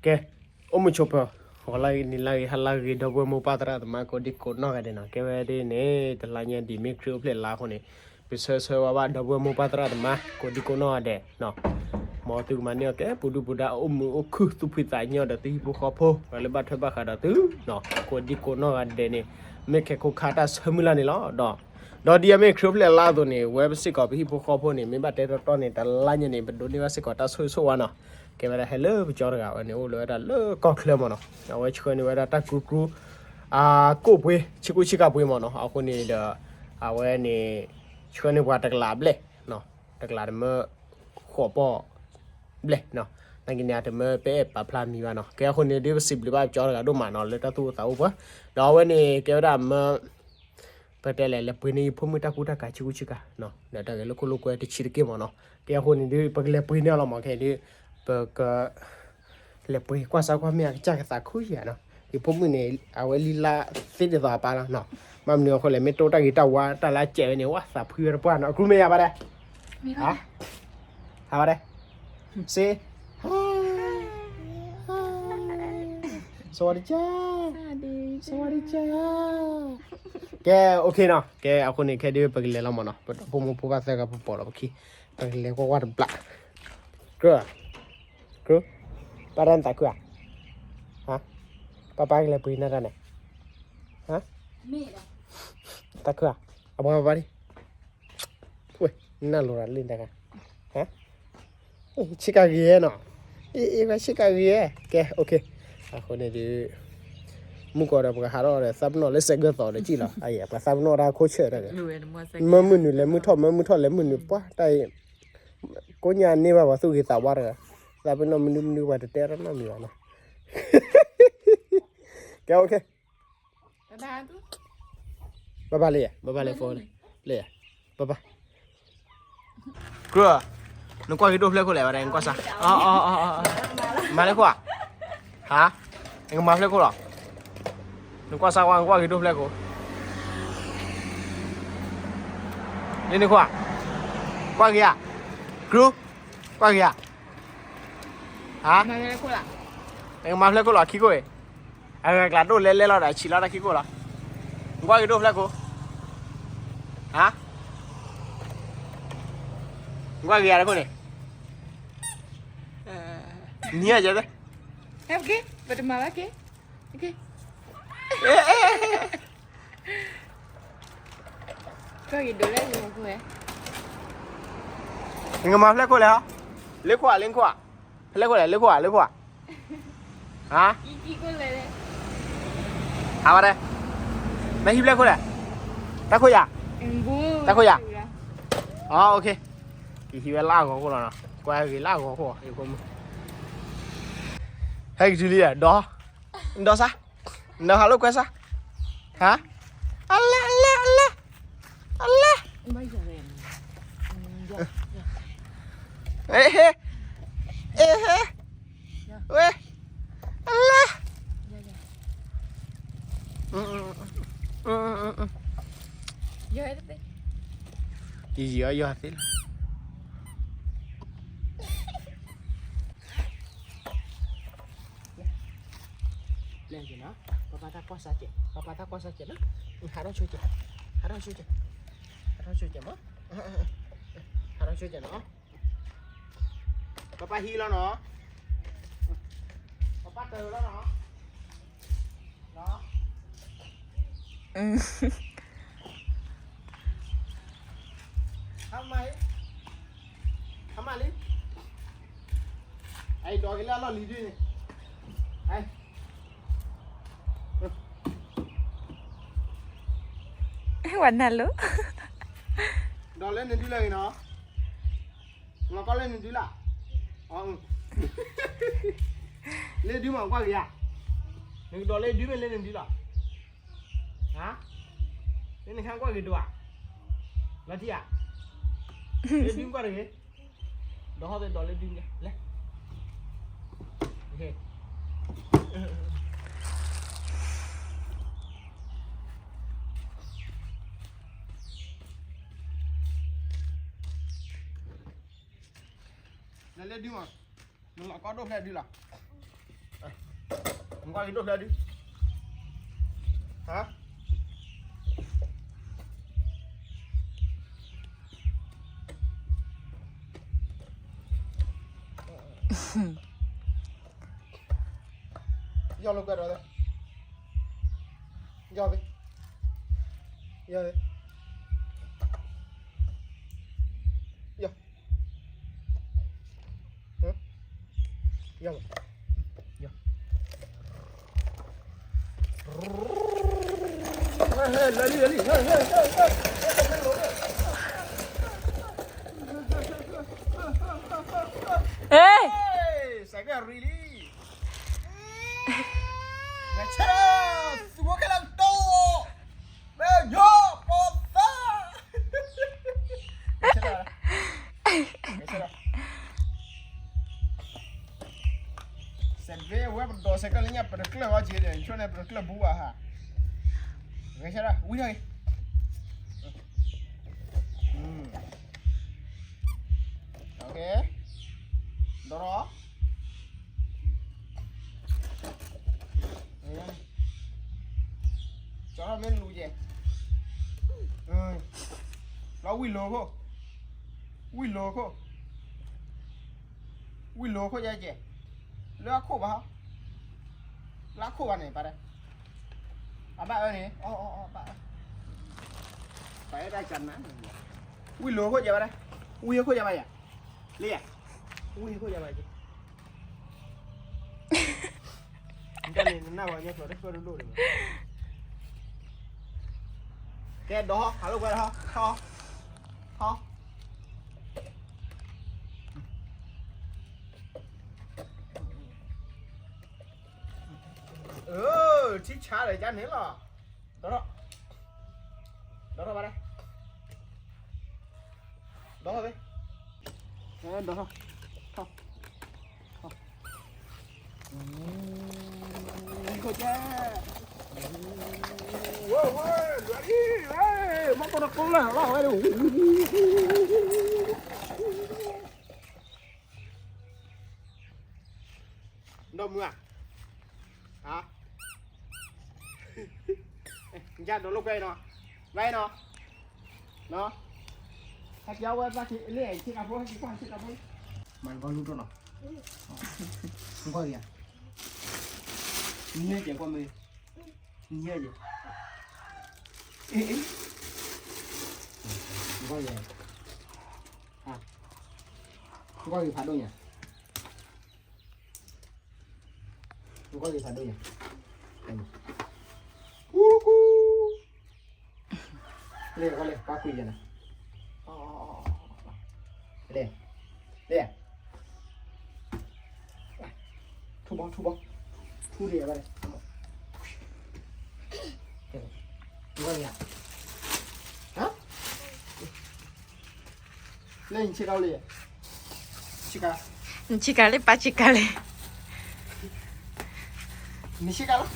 ကဲ, အိၣ်မုာ်ဆိးပၢၤ, ဂီၤလၢအဂ့ၤ နံၤလၢအဂ့ၤ ဟါလၢအဂ့ၤ ဒီပုၢ်ဝဲၢ်မိၢ်ပၢ်သရၣ်သမါ ကိးဒံကိးနီၢ်ဂၤဒဲးနီၤ. ကဲဝဲဒ်န့ၣ် တလါညါဒ်အမ့ၢ်ခရံာ်အိၣ်ဖျဲၣ်လါအဃိန့ၣ် ပဆၢဆၢဝါဘၣ်ဒီပုၢ်ဝဲၢ်မိၢ်ပၢ်သရၣ်သမါ ကိးဒံကိးနီၢ်ဂၤဒဲးနီၤ. မ်သုကမၤန့ၢ်အီၤကဲ ပူၤဒုၣ်ပူၤဒါ အိၣ်မုာ်အိၣ်ခုၣ် သူၣ်ဖှံသးညီဒီးသုဟံၣ်ဖိဃီဖိ ပှၤလၢဘၣ်ထွဲဘၣ်ဃးဒီးသုနီၤ ကိးဒံကိးနီၢ်ဂၤဒဲးန့ၣ် မ့ၢ်ခဲကိးခါတၢ်ဆၢမုၢ်လၢ်န့ၣ်လီၤ. ဒီး ဒီးဒ်အမ့ၢ်ခရံာ်အိၣ်ဖျဲၣ်လါအသိးန့ၣ် ဝဲပစ့ၢ်ကီးပဟံၣ်ဖိဃီဖိန့ၣ် မ့ၢ်ဘၣ်တဲတီတီန့ၣ် တလါညါန့ၣ် ပဒိးန့ၢ်ဘၣ်စ့ၢ်ကီးတၢ်ဆိၣ်ဂ့ၤဆိၣ်ဝါနီၤ. ကဲဝဲဒၣ်ဟဲလၢပကၠီတဂၤဝဲန့ၣ် အိၣ်လၢဝဲဒၣ်လၢကီၢ်ချၢမ့ၢ်နီၤ. အဝဲဆှၢန့ၢ်ဝဲဒၣ်တၢ်ကူကူ အကိၣ်ပှ့ၤ ဆ့ကူဆ့ကၤပှ့ၤမ့ၢ်နီၤ. အဃိန့ၣ်ဒီး အဝဲန့ၣ် ဆှၢန့ၢ်ပှၤတကလးဘျဲၣ် တကလးတမၢ ဃိးပီၢ်ဘျဲၣ်နီၤ. နာ်က့န့ၣ် အတမၢပအဲၣ်ပာ်ဖျါမံၤဘၣ်နီၤ. ကဲအဃိန့ၣ် ဒ်ပစံးဘျုးဘၣ်ပကၠီတဂၤဒိၣ်မးနီၤ လၢတၢ်သူၣ်အိၣ်သးအိၣ်ပှၤ ဒီးအဝဲန့ၣ်ကဲဝဲဒၣ်မၢ ပတဲလဲၣ် လဲၤပှ့ၤန့ၢ်ယဖိမုၣ်တၢ်ကူတၢ်ကၤ ဆ့ကူဆ့ကၤ ဒီးတၢ်ဂဲၤလိာ်ခိၣ်လိာ်ကွဲတဆံးတက့ၢ်မ့ၢ်နီၤ. ကဲအဃိန့ၣ်ဒ် ပကလဲၤပှ့ၤန့ၢ်အီၤလီၤမ့ၢ် ခဲဒ် ပက လဲၤပှ့ၤကွၢ်စၢ်ကွၢ်မ့ၢ်အကစၢ်ကသးခုယၤနီၤ. ယဖိမုၣ်န့ၣ် အဝဲလံလါသ့ဒ်သိးအပၢ်လီၤနီၤ. ဘၣ်မနုၤအဃိလဲၣ် မ့ၢ်တိၢ်တၢ်ဂ့ၤတၢ်ဝါတၢ်လၢအစဲးဝဲန့ၣ် ဝဲသးဖှံဝဲတပှၢ်နီၤ. အကြူၢ်မ့ၢ်ယၤဘၣ်ဒဲး ဟါ ဟါဘၣ်ဒဲး စ့ စဝၤဒံကၢ စဝၤဒံကၢ ကဲ okay နီၤ. ကဲ အဃိန့ၣ် ခဲဒ်ပကလဲၤလီၤမ့ၢ်နီၤ. ပဒီဖိမိၢ်ဖိဘၣ်သၢဂၤပပိာ်လီၤပခံ ပကလဲၤကွၢ်ကွၢ်တဘျီ ကြၢး ကြၢး ပၢ်တၢ်နသးခုဧါ ဟါ ပၢ်ပၢ်ကလဲၤပှ့ၤနၢ်တၢ်န့ၣ် ဟါ သးခုဧါ အပှၤပၢ်ပၢ်ဒံ ဝဲ နၢ်လိၤတၢ်လံတဂၤ ဟါ ဆ့ကၤဂ့ၤနီၤ အ့ၣ် အ့ၣ် ဝဲဆ့ကၤဂ့ၤ ကဲ okay အဃိန့ၣ်ဒ် မုၢ်ကီးဒီးပကဟးထီၣ်ဒီး သးပနီၣ်လၢစဲးကၢၢ်သီဒီးကံၣ်လီၤ အံၤ ပှၤသးပနီၣ်တၢ်ခိၣ်ဆၢၣ်တၢ်ဒီး မၢမုၢ်နုာ်လဲၤမုၢ်ထီၣ် မၢမုၢ်ထီၣ်လဲၤမုၢ်နုာ် ပှၤတၢ်အံၤ ကိးညါန့ၢ်ဘၣ်ပှၤသူၣ်ဂ့ၤသးဝါတဂၤ သးပနီၣ်မနုၤမနုၤ ပှၤတတဲတၢ်နီတမံၤဘၣ်နီၤ ကဲ okay ဘၣ်ဘၣ်လံ ဘၣ်ဘၣ်လံ phone လံ ဘၣ်ဘၣ် ကြၢး နကွၢ်က့ၤဒိၣ်ဖျဲၣ်ခိၣ်လဲၣ် ဝဲဒၣ် နကွၢ်စၢ် မၤလၢခိၣ်ဧါ ဟါ နကမၤဖျဲၣ်ခိၣ်လီၤ နကွၢ်စၢ်ဝဲ နကွၢ်က့ၤဒိၣ်ဖျဲၣ်ခိၣ် လၢနခိၣ်ဧါ ကွၢ်က့ၤဧါ ကြၢး ကွၢ်က့ၤဧါ ဟါ နကမၤဖျဲၣ်ခိၣ်လီၤ ခံခိၣ်အံၤ အဂၤကျးဒိၣ်လဲလဲလီၤဒီး ဆံးလီၤတၢ်ခံခိၣ်လီၤ နကွၢ်က့ၤဒိၣ်ဖျဲၣ်ခိၣ် ဟါ နကွၢ်က့ၤယၤတခိၣ်န့ၣ် နံၤအယဲၢ်သ့ ဟဲက့ၤ ပတမၤဘၣ်က့ၤ ကွၢ်က့ၤဒိၣ်လဲ နကမၤဖျဲၣ်ခိၣ်လဲၣ်ဟီ လၢခိၣ်ဧါ လၢခိၣ်ဧါ ဖဲလဲၣ်ခိၣ်လဲၣ် လၢခိၣ်ဧါ လၢခိၣ်ဧါ ဟါ ဟါဝဲဒၣ် မ့ၢ်ဟံၣ်ဖျဲၣ်ခိၣ်လဲၣ် တၢ်ခိၣ်ယၤ တၢ်ခိၣ်ယၤ အ okay ကဟံးဝဲလၢအဂီၤခိၣ်လီၤနီၤ ကွၢ်ဂ့ၤလၢအဂီၤခိၣ် ယဖိမုၣ် ဟဲက့ၤတုၤလံဒီး ဒီးစၢ် ဒီးဟးလိာ်ကွဲစၢ် ဟါ အလဲ အလဲ အလဲ အလဲ အ့ဟ့ အ့ဟ့ ဝဲ အလဲ ယယီၤယီၤသ့လီၤ ပျဲက့ၤနီၤ ပပၢ်တၢ်ကွၢ်စၢ်ကဲး ပပၢ်တၢ်ကွၢ်စၢ်ကဲးနီၤ ဟးထီၣ်ဆိကဲး ဟးထီၣ်ဆိကဲး ဟးထီၣ်ဆိကဲးမး ဟးထီၣ်ဆိကဲးနီၤ ပပၢ်ဟံးလီၤနီၤ ပပၢ်တၢၢ်လီၤနီၤ နီၤ ဟါမၤလံ ဟါမၤလံ အံၤ ဒိးက့ၤလၢအလီၢ်လံၤဒုန့ၣ် အံၤ ဝဲနၤလိၤ ဒိးလၢနဒုလၢအဂ့ၤနီၤ လီၤကီလၢနဒုလၢ် လၢဒုမးကွၢ်က့ၤဧါ နကဒိးလၢဒုမ့ၢ်လၢနဒုလီၤ ဟါ လၢနခါကွၢ်က့ၤဒိးဧါ လီၤတံၢ်ဧါ လၢဒုကွၢ်တဂ့ၤ ဒီးဟီၣ်သ့ၣ်ဒီးလၢဒုမ့ၢ်လဲၣ် လဲၤလၢဒုမး နလီၤကီဒိၣ်ဖျဲၣ်ဒုလီၤ နကွၢ်က့ၤဒိၣ်ဖျဲးဒုး, ဟါ, ယီၢ်လိာ်ကွဲဒီး, ယီၢ်သ့, ယီၢ်သ့, ယီၢ်, ယီၢ်, ယီၢ်, လၢလံ လၢလံ, စဲးကဲၣ်ရံလံ, ဂဲၤဆၢ, သူၣ်ဘိခဲလၢာ်ကတီၢ်, မ့ၢ်ညိၣ်ပိာ်သၣ်, ဂဲၤဆၢ, ဂဲၤဆၢ, စဲးဘ့ဝဲပဒိးစဲးကဲၣ်လၢညါ ပတကျၢၢ်ဝဲက့ၤဒီး ဆိန့ၣ် ပတကျၢၢ်ဘူးဘၣ်ဟါ, ဂဲၤဆၢဒၣ် ဝံထီၣ်ဂ့ၤ, ဒိးထီၣ်, ကၠီထီၣ်မ့ၢ်လူၤကဲ, လီၤဝံၢ်လိာ်ခိၣ်, ဝံၢ်လိာ်ခိၣ်, ဝံၢ်လိာ်ခိၣ်ယဲကဲ, လၢအခိၣ်ဘၣ်, လၢအခိၣ်ဘၣ်န့ၣ် ပၢ်တဲ, အဘၣ်အၢန့ၣ်, အဘၣ်အၢ, ပၢ်အဲၣ်တၢ်ကနၤ, ဝံၢ်လိာ်ခိၣ်ယဲဘၣ်တဲ, ဝံၢ်ခိၣ်ယဲဘၣ်ယၤ, လၢယၤ, ဝံၢ်ခိၣ်ယဲဘၣ်ယၤ နတၢ်န့ၣ် နနၢ်ဝဲညါကျိၤတဖျၢၣ်ဒိၣ်ဒိၣ်န့ၣ်, ကဲဒီး ဟးလိာ်ကွဲဒီး ထီၣ်, ထီၣ်, အၢ ထံဆါဒီးယါန့ၣ်လီၤ, ဒီးထီၣ်, ဒီးထီၣ်ဘၣ်ဒီး ဒီးထီၣ်သ့, ဒီးထီၣ်, ထီၣ်, ထီၣ်, ခိၣ်ကဲ, ဝဲ ဝဲ လွဲလံ ဝဲ, မ့ၢ်ကီးတကိးလၢ်လီၤဝဲ, ဒီမုၢ်ဧါ, ဟါ, ယါဒီးလိာ်ကွဲနီၤ, ဝဲနီၤ, နီၤ, ဟဲကဝဲဘၣ်လ့ ဆ့ကၤဖိ ဟဲက့ၤကွၢ်ဆ့ကၤဖိ, မၤနကီၢ်လူၤတိၢ်နီၤ, နကွၢ်က့ၤဧါ, နဟဲက့ၤကွၢ်မ့ၢ်, နဟဲက့ၤ, နကွၢ်က့ၤ, နကွၢ်က့ၤဖးဒိၣ်ညါ နကွၢ်က့ၤဖးဒိၣ်ညါ, ကူကူ, လဲၤကွၢ်လဲၤ ပှၤကွံာ်ယဲနၤ, လဲၤ, လဲၤ, ထူဘီ ထူဘီ, ထူဒံးဘၣ်လဲၣ်, နကွၢ်က့ၤ, ဟါ လၢနဆ့ကၤလံ, ဆ့ကၤ, နဆ့ကၤလံ ပၢ်ဆ့ကၤလံ, နဆ့ကၤလီၤ,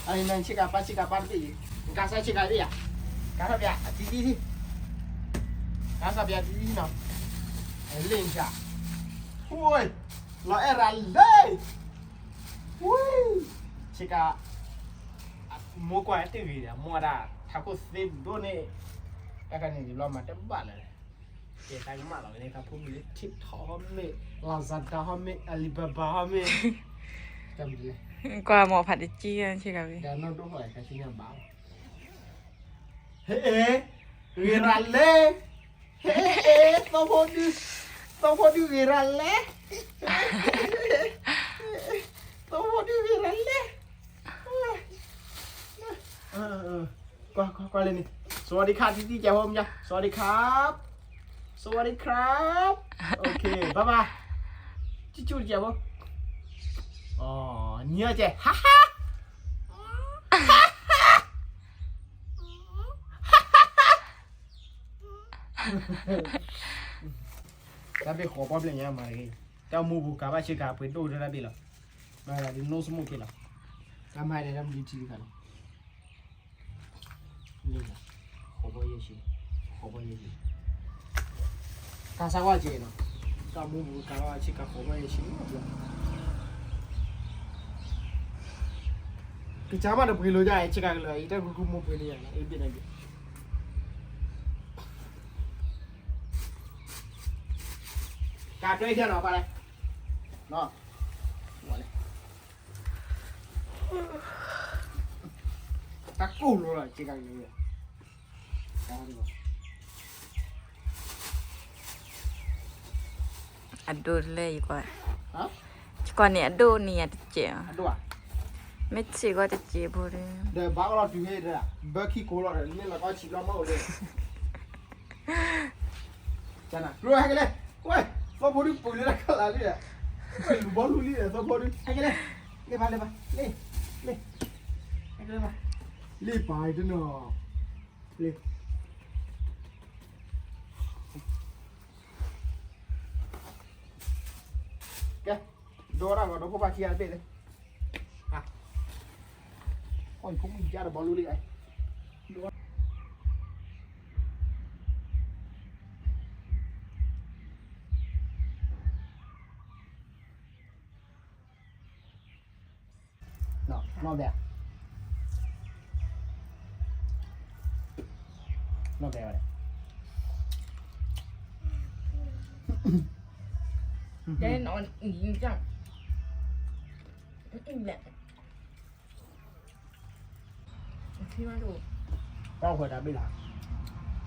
အနဆ့ကၤ ပၢ်ဆ့ကၤ ပၢ်တဘ့ၣ်အံၤ, နကစၢ်ဆ့ကၤဘ့ၣ်ယၤ, ကါထီၣ်ပယၤအတံၤတံၤ, ကါထီၣ်ပယၤတံၤတံၤနီၤ, လ့ၣ်နဆ့, ဝဲ, လီၤအဲၣ်ရၤလံ, ဝဲ, ဆ့ကၤ မိၢ်ကွၢ်တဂ့ၤဒီး မိၢ်ဒၣ် ထးခိၣ်သ့ဒိၣ်န့ၣ်, တၢ်ခါန့ၣ် ယဘျီမၤတဘၣ်လၢၤ, ကဲတၢ်ကမၣ်လီၤ ကန့ၢ်ခါဖိမ့ၢ်လၢ TikTok ဟီမ့ၢ် Lazada ဟီမ့ၢ် Alibaba ဟီမ့ၢ်, တၢ်မ့ၢ်လဲၣ်, ကွၢ်မိၢ်ဖးတကံၢ် ဆ့ကၤဝံၤ ဒီးနီၢ်ဒိၣ်ဟီၣ်ခါဆ့ညါဘၣ်, ဟ့ၣ်, ဂ့ၤရၤလဲၣ်, ဟ့ၣ်, သီဖိဒု, သီဖိဒုဂ့ၤရၤလဲၣ်, သီဖိဒုဂ့ၤရၤလဲၣ်, ကွၢ်ကွၢ်ကွၢ်လၢန့ၣ်, สวัสดีค่ะ တံၤတံၤ ကဲဖိမ့ၢ်, สวัสดีครับ, สวัสดีครับ, โอเค บ๊ายบาย, ကၠူကၠူကဲဖိ, အီၤ နံၤအီၤကဲ, ဟါဟါ တၢ်ဘ့ၣ်ဃီၤပီၣ်ဘျဲၣ်ညါမၤတဂ့ၤ, တၢ်မူပူၤကၤဘၣ်ဆ့ကၤပှ့ၤဒိၣ်တၢ်ဘ့ၣ်လီၤ, မၤဒ်နိစမူက့လီၤ, တၢ်မၤဒ်တၢ်မူဒ်ထံလီၤခါလီၤ, ဃီၤပီၣ်ယဲၢ်ဆံ, ဃီၤပီၣ်ယဲၢ်ဆံ, ကၤစၢ်ဝဲက့နီၤ, တၢ်မူပူၤကၤဘၣ်ဆ့ကၤဃီၤပီၣ်ယဲၢ်ဆံ, ဘျီ ကစၢ်မ့ၢ်တပှ့ၤလိာ်ယၤ ဆ့ကၤကလၢာ် အံၤတၢ်ဂုၤဂုၤမိၢ်ပှ့ၤန့ၣ်ယၤ အံၤဘ့ၣ်န့ၣ် ကတွဲထီၣ်နီၤ ပှၤလဲၣ်, တၢ်ကိၢ်လိာ်လီၤ ဆ့ကၤကလၢာ် အဒိၣ်တလဲၣ် ယကွၢ်, ယကွၢ်န့ၣ် အဒိၣ်န့ၢ်ယၤတစဲး, မ့ၢ်ဆံးကွၢ်တစဲးဖိဒီး ဒီးဘၣ်အီၣ်လီၤတုၤဟ့ၣ်ဒီး ဘၢခံကိးလီၤဒီး လ့ၣ်လီၤကီဆံးလီၤမၢ်အိၣ်လၢ ဟဲက့ၤလဲၣ်, ကွၢ်, သီဖိဒုပှ့ၤလၢတၢ်ခီလာ်လံဒီး, လူၤဘီလူၤလံဒီး သီဖိဒု ဟဲက့ၤလဲၣ်, လ့ၣ်ပာ်လ့ၣ်ပာ်, လ့ၣ်, ဟဲက့ၤလဲၣ်ပာ်, လ့ၣ်ပာ်တနီၤ, လ့ၣ် ကဲ, ဒိတၢ်ဂီၤဒီးဖိဘၣ်ခံဂၤတဘ့ၣ်လံ, အီၣ်ယဖိမုၣ်ယါဒီးဘီလူလံ, နီၢ်ဘဲ, နီၢ်ဘဲဝဲ, တဲနီၢ်အံၤကၢ်, အံၤလဲၣ် တၢ်ဝဲတၢ်ဘ့ၣ်လီ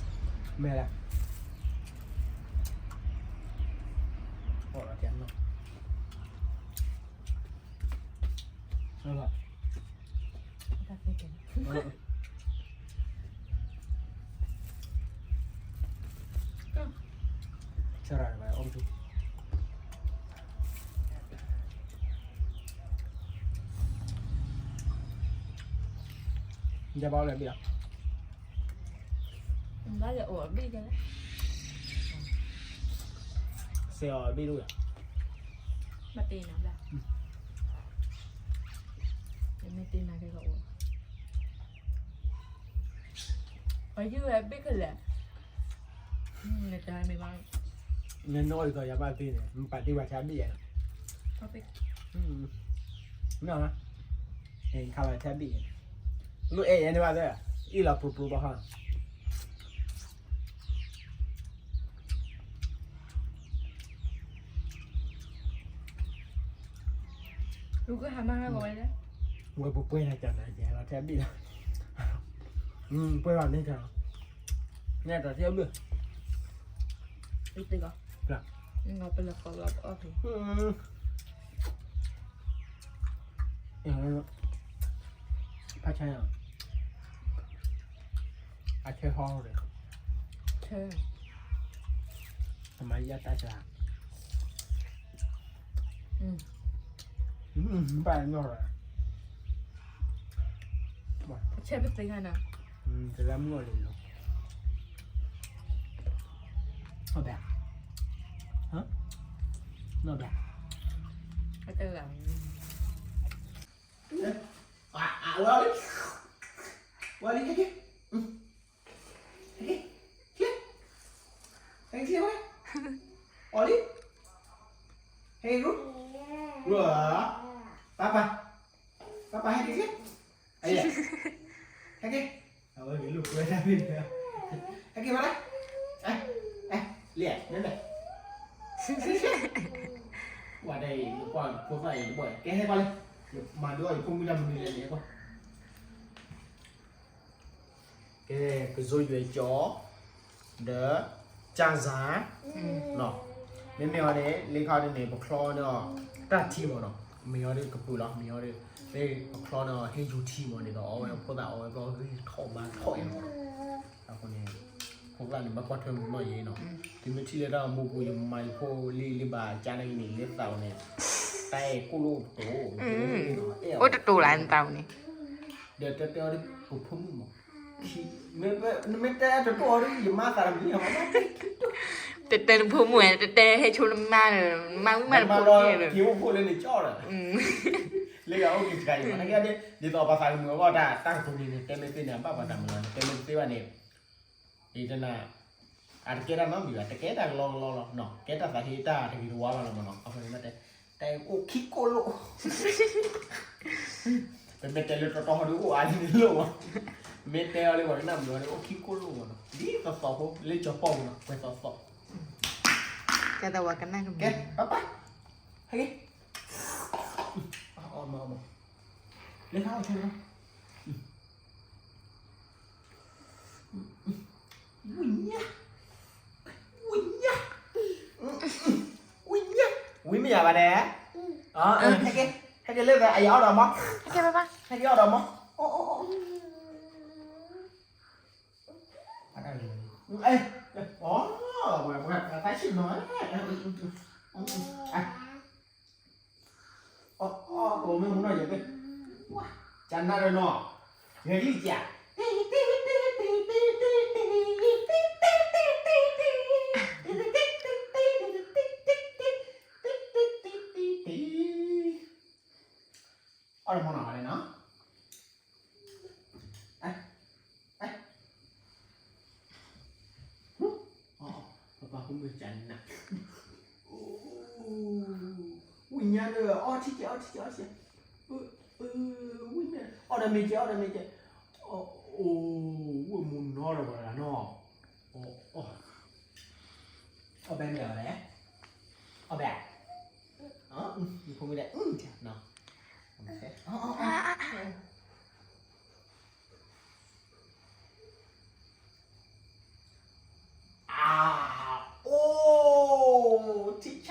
ၤ, မ့ၢ်လဲၣ်, အီၣ်လီၤတဲနီၢ်, ဆၢရၣ်တဘၣ်အီၣ်မ့ၢ်ထူ, ယဘၣ်အီၣ်လၢဘ့ၣ်လီၤ, ဘၣ်လၢအိၣ်အဘ့ၣ်လၢ, စဲးအီၣ်အဘ့ၣ်ဒိၣ်ယၤ, မ့ၢ်တ့နၤဘၣ်, မ့ၢ်တ့နၤကဲကအိၣ်, ပှၤယုၢ်ဝဲဘ့ၣ်ခဲလၢာ်, နတၢ်မ့ၢ်ဘၣ်, နနီၢ်အံၤကီးယၤဘၣ်သ့န့ၣ် နပာ်တ့ၢ်ဝဲထဲအဘ့ၣ်ယၤ, မ့ၢ်, ခါလီၤထဲအဘ့ၣ်ယၤ, လိၣ်အဲၣ်ယဲန့ၣ်ဘၣ်သ့, အ့ၣ်လီၤပျိပျိဘၣ်ဃီ လူကဟးမၤဟးဂီၤဝဲလဲၣ်, ဝဲပပှဲၤနၤကနၤယဲလီၤထဲအဘ့ၣ်လီၤ, ပှဲၤဘၣ်န့ၣ်က, နဲတၢ်ထဲအဘ့ၣ်, ပလီၤဃီလီၤအီၣ်ဖဲ, ဖးဆါ, အဆၢဟီဒီး, ဆၢ, အမၤယါတၢ်ဆါ, ဘၣ်နီၢ်ရၤ, ဆဲးပသ့ခါနီၤ, တလၢမုၢ်အီၤလံလီၤ, အဘဲ, နီၢ်ဘဲ, အတဂၤ, ဝဲလံ, ဝဲလံ, ဟဲက့ၤ, ဟဲက့ၤ, ဟဲက့ၤ, ဟဲက့ၤ, အီၤလံ, ဟဲက့ၤ, ဝဲ, ပၢ်ပၢ်, ပၢ်ပၢ် ဟဲက့ၤ, ဟဲက့ၤ, အဝဲက့ၤလိာ်ကွဲ ဟဲက့ၤမးလၢ, လံ, မ့ၢ်မ့ၢ်, ဝဲဒၣ်အံၤ နကွၢ်ဖိသၣ်အံၤတဘီၣ် ကဲဟဲကွၢ်လံ, ယမၤဒုးအီၣ်ယဖိမုၣ်တၢ်မနုၤလဲၣ်န့ၣ်ကွၢ် ကဲ, ကစိယွဲကၠီ, ဒီး, ကၢ်စၢ်, မ့မ့ၢ်အီၤန့ၣ် လၢခါန့ၣ်န့ၣ် ပချီန့ၣ်, တၢ်ထံမ့ၢ်နီၤ, မ့ၢ်အီၤဒီးကပုာ်လီၤ, မ့ၢ်အီၤဒီး, မ့ၢ်ပချီန့ၣ် ဟ့ၣ်ယူၤထံမ့ၢ်န့ၣ်ဒီး အီၣ်ဝဲဖိသၣ်အီၣ်ဝဲဘျီဂံၢ်ထီၣ်မါထီၣ်အံၤမ့ၢ်နီၤ, အဃိန့ၣ်, ဖိသၣ်န့ၣ် ဘၣ်ကွၢ်ထွဲမုာ်နီၢ်ယံၤနီၤ, သုမ့ၢ်ထံၣ်လၢတၢ်မူပူၤ ယမၤယဖိလံလံဘၣ်ကၢ်န့ၣ်န့ၣ် လၢသးအီၤန့ၣ်, တၢ်အဲၣ်ကိၣ်လိၣ်တတိၤ, အိၣ်တတိၤလၢနသးအီၤန့ၣ်, ဒီးတဲတဲအီၤဒီး ပဖိမုၣ်မး နမ့ၢ်တဲတတိၢ်အီၤဒီး ယမါသးတမံၤလီၤ, တတဲနဖိမုၣ်, တတဲဟဲဆိနမါဒီး, မါဝံၣ်မးတဖိန့ၣ်ဒီး, က့ၤအိၣ်ဖှိၣ်လၢနကၠီဒီး, လၢယအိၣ်က့ၤတခါအံၤ, နကဲဒ်သိးပှၤသးကမုာ်အဂီၢ်တၢ်, တၢ်ကတိၤန့ၣ် နတဲမ့ၢ်သ့န့ၣ် ဘၣ်ပှၤတၢ်မုာ်လီၤ, နတဲမ့ၢ်သ့ဘၣ်န့ၣ်, ယတနၤ, အတကဲတၢ်နီတမံၤဘၣ်, တကဲတၢ်ကလီကလီလီၤ, ကဲတၢ်သးဟ့တၢ်တဂ့ၤတဝါဘၣ်လီၤမ့ၢ်နီၤ, အဃိန့ၣ်မ့ၢ်တဲ တၢ်အိၣ်ခံကိၣ်လိၣ်, ပမ့ၢ်တဲလၢတီတီဟီဒီးအိၣ်အါန့ၣ်လိၣ်မး, မ့ၢ်တဲအီၤလၢပှၤကနၣ်မုာ်အီၤဒီးအိၣ်ခံကိၣ်လိၣ်မးနီၤ, ဒ်သိးသိးဖိလၢကၠီၤပီၣ်ပူၤနီၤ, ကွဲးသိးသိး, ကဲသးဝဲကနၣ်ကမ့ၢ်, ကဲ, ပၢ်ပၢ်, ဟဲက့ၤ, အီၣ်မးအီၣ်မး, လၢဟါအီၣ်ဆိလီၤ ဝံၣ်ညါ, ဝံၣ်ညါ, ဝံၣ်ညါ, ဝံၣ်မ့ၢ်ယၤဘၣ်ဒဲး, ဟဲက့ၤ, ဟဲက့ၤလၢအယၤအီၣ်ဒီးမး, ဟဲက့ၤဘၣ်ဘၣ်, ဟဲက့ၤအီၣ်ဒီးမး, အီၣ်, ပှၤသးဆံၣ်နီၤ, အီၣ်, အီၣ်, မ့ၢ်မူနီၤယဲၢ်, ကနၣ်ဒီးနီၤ, ယဲၢ်လံက, အီၣ်ဒီးမူနီၤဘၣ်လဲၣ်နီၤ, ပပၢ်ဖိမုၣ်ကနၣ်, ဝံၣ်ညါဒီး အီထံကဲ အီထံကဲ အီထံကဲ, ဝံၣ်ညါ, အီၣ်ဒီးမ့ၢ်ကဲ အီၣ်ဒီးမ့ၢ်ကဲ, အိၣ်မူနီၤဒီးဝဲဒၣ်နီၤ, အီၣ်ဘဲမ့ၢ်ဝဲလဲၣ်, အီၣ်ဘဲ, ယဖိမုၣ်ဒဲး, အိၣ်, ထ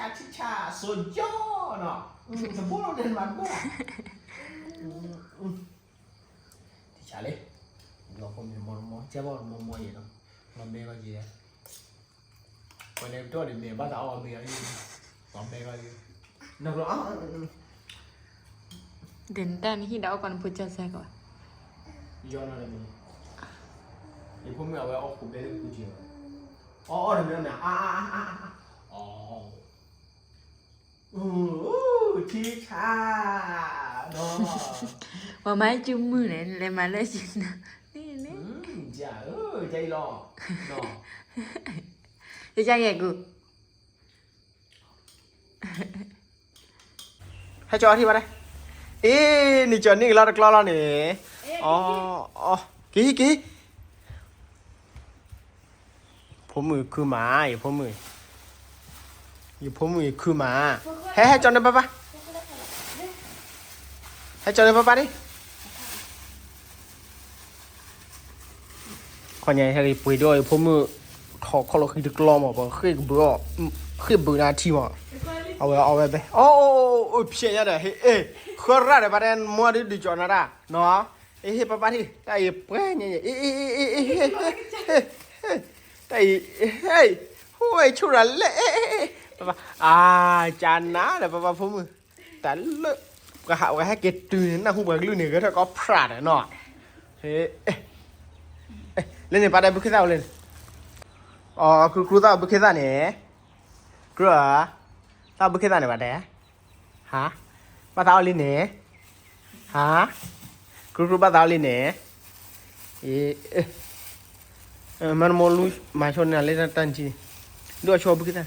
ံဆးထံဆး စိကၠီနီၤ, တဘိလီၤဒဲးမးတဘိလီၤ, ထံဆးလံ, လီၤဖိမ့ၢ်မီမီ ကဲဘၣ်မီမီယဲၢ်နီၤ, လီၤမဲဂီၤယဲၢ်, ပှၤန့ၣ်ကတီၢ်န့ၣ်မ့ၢ်ဘၣ်သးအီၣ်မ့ၢ်အီၤ, လီၤမဲဂီၤယဲၢ်, နီၤဘျီ, ဒ်နတၢ်နဟံၣ်ဒီးအီၣ်ကီးနဖိကၢ်စဲကီး, ယီၤနီၤတမံၤ, ယဖိမုၣ်အဝဲအီၣ်ခိးဘဲလၢပူၤက့ၤ, အီၣ်အီၣ်တမံၤန့ၣ်, အါအါအါအါ, အီၣ်, ထံဆး, ပှၤမၤကၠူမုၢ်န့ၣ် လဲၤမၤလၢကၠူနၤ, ယကယဲၢ်ကူ ဟဲကၠီထံၣ်ဘၣ်ဒၣ်, အ့ နကၠီန့ၢ်ကလီတကျီလီၤန့ၣ်, အီ က့ၤက့ၤ, ဖိမုၣ်ခုမး ယဖိမုၣ်, ယဖိမုၣ်ယခုမး, ဟဲဟဲကၠီန့ၣ်ပၢ်ပၢ်, ဟဲကၠီန့ၣ်ပၢ်ပၢ်ဒၣ် ခီညါဟဲက့ၤပှ့ၤဒီးယဖိမုၣ်, ထီၣ်ခီၣ်လီၤဃံတကျီမး ပဃ့ၢ်ကဘုးအီၣ်, ဃ့ၢ်ဘုးနၤထံမး, အဝဲအီၣ်ဝဲဘဲ, အိၣ်အိၣ်အိၣ် ဖျဲးညါဒီး ဟ့ၣ် ဃၢရၣ်ဒီးဘၣ်တဲ မွၢ်ဒုးဒုးကၠီနၤတၢ်, နီၤ, အ့ ဟ့ၣ်ပၢ်ပၢ်ထံၣ် တၢ်အံၤပှဲၤညါ, အ့ တၢ်အံၤ, ဟ့ၣ်, ဟိၣ်ဝဲဆိၣ်ရၤလဲၣ်, ပၢ်ပၢ်, အါ, ကနၤဒီးပၢ်ပၢ်ဖိမုၣ်, တၢ်လၢ, ပှၤဟးဝဲဟဲက့ၤတုၤန့ၣ် နၢ်ဟူပှၤကလုၢ်န့ၣ်ဂဲၤထၢၣ်ကီးဖြးဒီးနီၤ, လၢန့ၣ်ပၢ်တဲဘုခ့သၣ်အိၣ်လၢန့ၣ်, အီ ကြူကြူသၣ်ဘုခ့သၣ်န့ၣ်, ကြူဧါ, သၣ်ဘုခ့သၣ်န့ၣ်ဘၣ်တဲ ဟါ, ဘၣ်သးအီၣ်လံန့ၣ်, ဟါ, ကြူကြူဘၣ်သးအီၣ်လံန့ၣ်, အ့, မၤနမီလူ မၤဆိန့ၣ်လၢတၢ်နထံ, ဒုးအီၣ်ဆိဘုခ့သၣ်,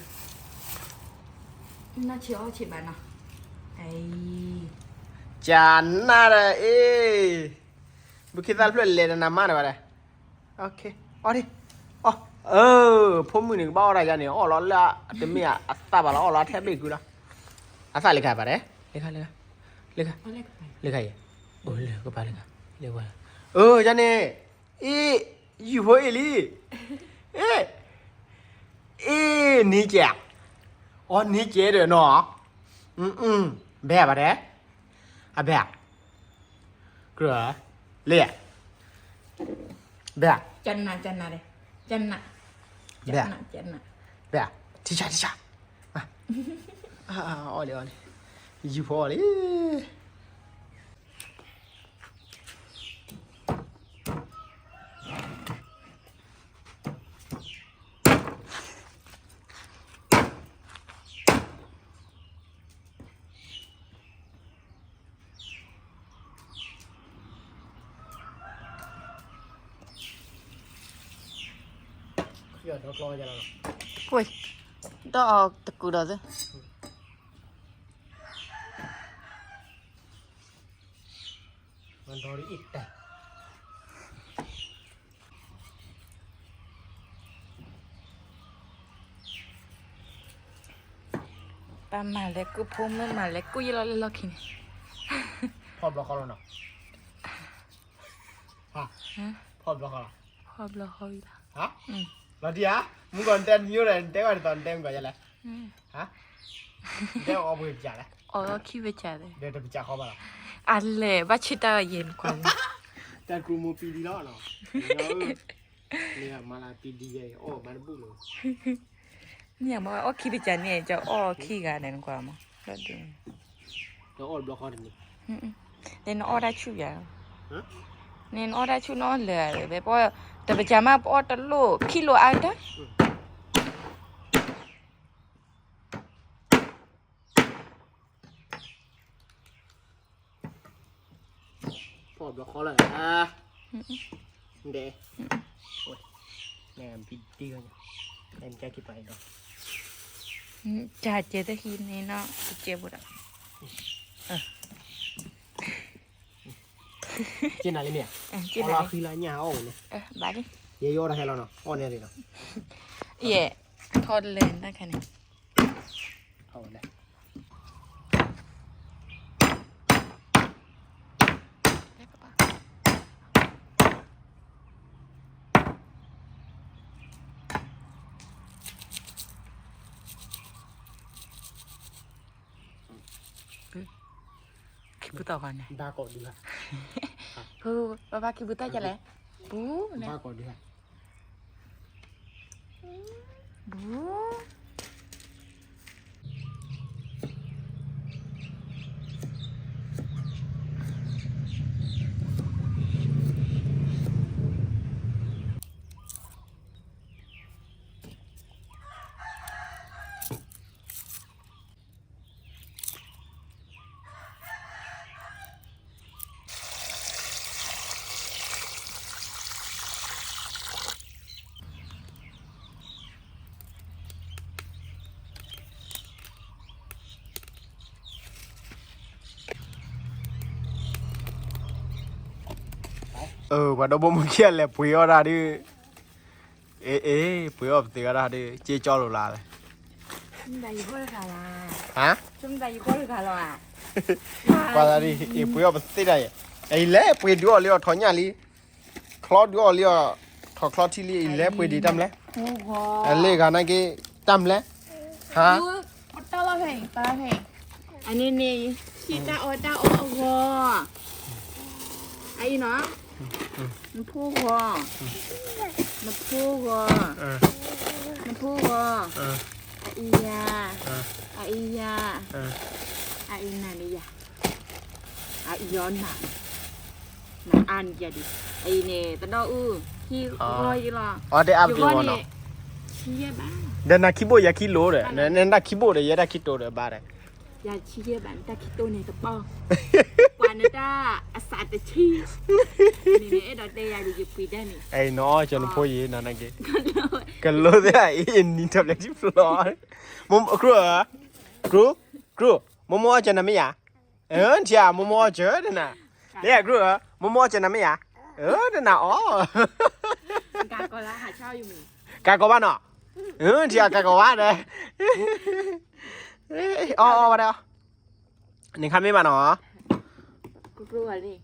ကနၣ်ဒီးအ့, ဘုခ့သၣ်တဖျၢၣ်လဲၤဒီးနၤမါန့ၣ်ဘၣ်ဒီး, အီၣ်ဒံ, အီ, အၢ, ဖိမုၣ်န့ၣ် ကဘၣ်အီၣ်တၢ်ယါန့ၣ် အီၣ်လီၤလၢတမ့ၢ်အသၣ်ဘၣ်လီၤ အီၣ်လီၤထဲဘ့ၣ်ကုလီၤ, အသၣ်လၢခါဘၣ်ဒီး, လၢခါ, လၢခါ, လၢခါ, လၢခါအံၤ, အိၣ်လၢကပၤလၢခါ, လၢဝဲ, အၢ ယါန့ၣ်, အ့, ယုၢ်ဖိအ့ၣ်လံ, အ့, အ့, နံၤကဲ, အီ နံၤကဲဒီးနီၤ, ဘဲဘၣ်တဲ, အဘဲ, ကြၢး, လ့, ဘဲ, ဘဲ, ထံဆးထံဆး, အီၣ်လံ အီၣ်လံ, ယုၢ်ဖိအီၣ်လံ. ဒီးအီၣ်တကူာ်ဒီးသ့ၣ် အံၤတၢ် ပၢ်မၤလဲၤကူၣ်ဖိ မုၣ်မၤလဲၤကူၣ်ယဲၢ်လီၤလၢလီၢ်ခံန့ၣ် ဖီၣ်ဘျီဃီလီၤနီၤ ဟါ ဟါ ဖီၣ်ဘျီဃီလီၤ ဖီၣ်ဘျီဃီဝံၤလီၤ ဟါ လီၤတံၢ်ဧါ မုၢ်ကီၢ်နတဲမံၤအိၣ်ဒီး နတဲဝဲဒ်သိးနတဲမုၢ်ကီၢ်ယဲလဲၣ် ဟါ နတဲအီၣ်ပှ့ၤပစၢ်လဲၣ် အီၣ်လီၢ်ခံပစၢ်လဲၣ် ဒီးတပစၢ်ဃီဘၣ်လီၤ အလဲၣ် ဘၣ်ဆ့တၢ်ယဲၢ်နကွၢ် တၢ်ကူမိၢ်ပံဒံလီၤနီၤ မၤလၢပံဒံယဲၢ် အီၣ်မၤတဘူၣ်လီၤ မ့ၢ်မ့ၢ်အီၣ်ခံပစၢ်န့ၣ် ကအီၣ်ခံဂၤန့ၣ်နကွၢ်မး ဒီးအီၣ်တဘျီဃီတမံၤ န့ၣ်နအီၣ်တၢ်ဆူၣ်ယၤ န့ၣ်နအီၣ်တၢ်ဆူၣ်နအီၣ်လၢာ်ဝဲ ပအီၣ် တပစၢ်မး ပအီၣ်တလိၣ် ခံလိၣ်အါကတၢၢ် ဖီၣ်ဘျီဃီလၢာ် ဒဲး နဲၣ်ဘံဒံဂၤညါ နဲၣ်ကဲက့ၤပှၤအံၤဒီး ကၢ်ကဲတဟံးန့ၣ်နီၤ ကကဲဘိဒီး က့နၤလံမ့ၢ်ဧါ က့နၤလံ အီၣ်လီၤဃံလၢညၣ်အီၣ်ဝဲန့ၣ် ဘၣ်လံ ယဲယအီၣ်တၢ်ဟဲလီၤနီၤ အီၣ်န့ၣ်လံနီၤ ယဲ ထီၣ်လဲၣ်တၢ်ခဲန့ၣ် အီၣ်ဝဲလဲၣ် ခံပူၤတီၢ်ဃီန့ၣ် ဘၣ်ကိးဒုးဟဲ ဟူ ဘၣ်ဘၣ်ခံပူၤတီၢ်ကလဲၣ် ပူၤန့ၣ် ဘၣ်ကိးဒုးဟဲ ပူၤ အၢ ပှၤဒီဘိမုၢ်ခံဂၤလဲၤပှ့ၤအီၣ်တၢ်ဒုး အ့ အ့ ပှ့ၤအီၣ်ပသ့အီၣ်တၢ်ဒုး က့ကၠီလိာ်လၢ်လဲၣ် ဟါ ပှၤသးဒ် အ့ ပှ့ၤအီၣ်ပသ့တၢ်ယဲ အံၤလဲၤပှ့ၤဒုးအီၣ်လံအီၤထီၣ်ညၣ်လံ ချီဒုးအီၣ်လံအီၤ ထီၣ်ချီထံလံအံၤလဲၤပှ့ၤဒံးတၢ်မလဲၣ် အလဲၤဂၤနာ်က့ တၢ်မလဲၣ် ဟါ အန့ၣ်န့ၣ် ဟံၣ်တၢ်အီၣ်တၢ်အီၣ်အဂီၢ် အအံၤနီၤ နဖိဂီၤ နဖိဂီၤ နဖိဂီၤ အအံၤယၤ အအံၤယၤ အအံၤနၤန့ၣ်ယၤ အအံၤယၤနၤ နအါန့ၣ်ယၤဒံး အအံၤန့ၣ် တဒီအုၣ် ဟံၣ်ဂီၤယလီၤ ယဂီၢ်န့ၣ် ဆံယဲၢ်ဘး ဒီးနၤခံဘိၣ်ယၤခံလိၤဒီး နတၢ်ခံဘိၣ်ဒီး ယဲတၢ်ခံတိၤဒီးဘၣ်ဒီး ယၤဆံယဲၢ်ဘး နတၢ်ခံတိၤန့ၣ်တပီၢ် ပှၤနတၢ်အစးတဆံ န့ၣ်န့ၣ် အဲၣ်ဒိးတဲယၤဒံး ယပှ့ၤဒၣ်န့ၣ် အဲၣ်နီၤ ကၠီနဖိယံၤ နနာ်က့ ကလိသ့ၣ်အံၤ နံၤထီၣ်လဲၤထံဖျိ မ့ၢ် ကြူၢ်ဧၢ ကြူၢ် ကြူၢ် မိၢ်မိၢ်အီၣ်ကၢနၤမ့ၢ်ယၤ အၢ ထံဧါ မိၢ်မိၢ်အီၣ်ကၢနၤ လၢကြူၢ်ဧၢ မိၢ်မိၢ်အီၣ်ကၢနၤမ့ၢ်ယၤ အၢ တနၤအီၣ် ကးကီးဘၣ်နီၤ အၢ ထံဧါ ကးကီးဘၣ်ဒီး အီၣ်အီၣ်ဝဲဒၣ် န့ၣ်ခါမ့ၢ်ဘၣ်နီၤ ကသူထံဒုကလးလံနီၤ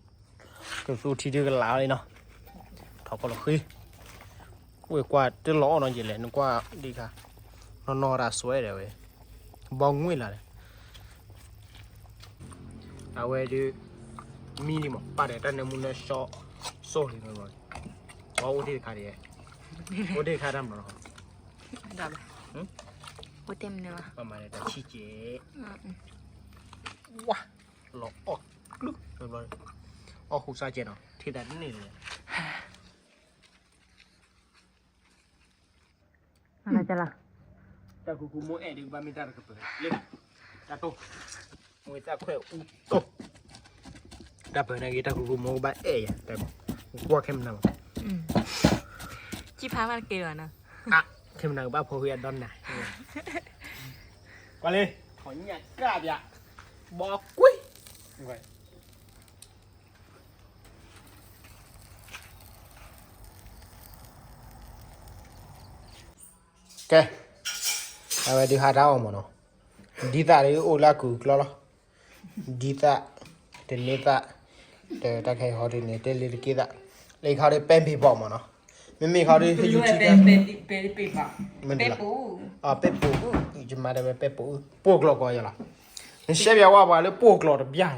ထီၣ်ကီၢ်လီၤဃံ ကွၢ်ကွၢ်တလီၤအီၣ်နီၤယဲလဲၣ် နကွၢ်ဒံးခါ နီၢ်နီၢ်တၢ်စွဲဒၣ်ဝဲ ဘီငွေ့လာ်ဒီး အဝဲဒုး မံလံမး ပာ်ဒီးတၢ်နၢမူနၢဆှီ စိၢ်လံမး ပှၤအိၣ်တ့ၢ်တခါဒံး အိၣ်တ့ၢ်တခါတၢ်မးနီၤ အိၣ်တ့ၢ်မနုၤဘၣ် ပမၤဒီးတၢ်ဆံၣ်ကဲး ဝါ လီၤအီၣ်ကျု အီၣ်ဃူစၢ်ကဲးနီၤ ထံၣ်တၢ်တန့ၢ်လၢၤ တၢ်ကူကူမိၢ်အဲၣ်ဒုးကဘၣ်မ့ၢ်တၢ်တကပၤ လၢ တၢ်တိၢ် မ့ၢ်တၢ်ခွဲးအူတိၢ် တၢ်ပၢၢ်နာ်က့ တၢ်ကူကူမိၢ်ကဘၣ်အဲၣ်ယၤ တၢ်ကွၢ်ခဲမနၤဘၣ် ကံၢ်ဖးမးတက့ၢ်လီၤနီၤ ခဲမနၤကဘၣ်ဖိၣ်ဃံအဒိနၤ ကွၢ်လံ ထီၣ်ညၣ်ကၢ်ပၠး ဘီကွံ ကွၢ် ကွၢ် ကဲ, အဝဲဒုးဟးတၢ်အီၣ်မးနီၤ, ဒ်သၣ်ဒုးအိၣ်လၢအကူာ်အကျီလီၤ, ဒ်သၣ်, တန့ၢ်သၣ်, တၢ်ခဲအံၤဟီဒုးန့ၣ် တဲလံတက့ၢ်သၣ်, လၢခီဒုးပဲဘ့ၣ်ဘီၣ်မးနီၤ, မ့မ့ၢ်ခီဒုး ဟဲယူၤထံ, ပဲ, ပဲပိာ်, ပဲပိာ်, ယမၤတဲဝဲပဲပိာ်, ပိာ်ကျိာ်ကီးယၤလီၤ, နရှဲပၠးဝဲပှၤလၢပိာ်ကျိာ်တဘျီ,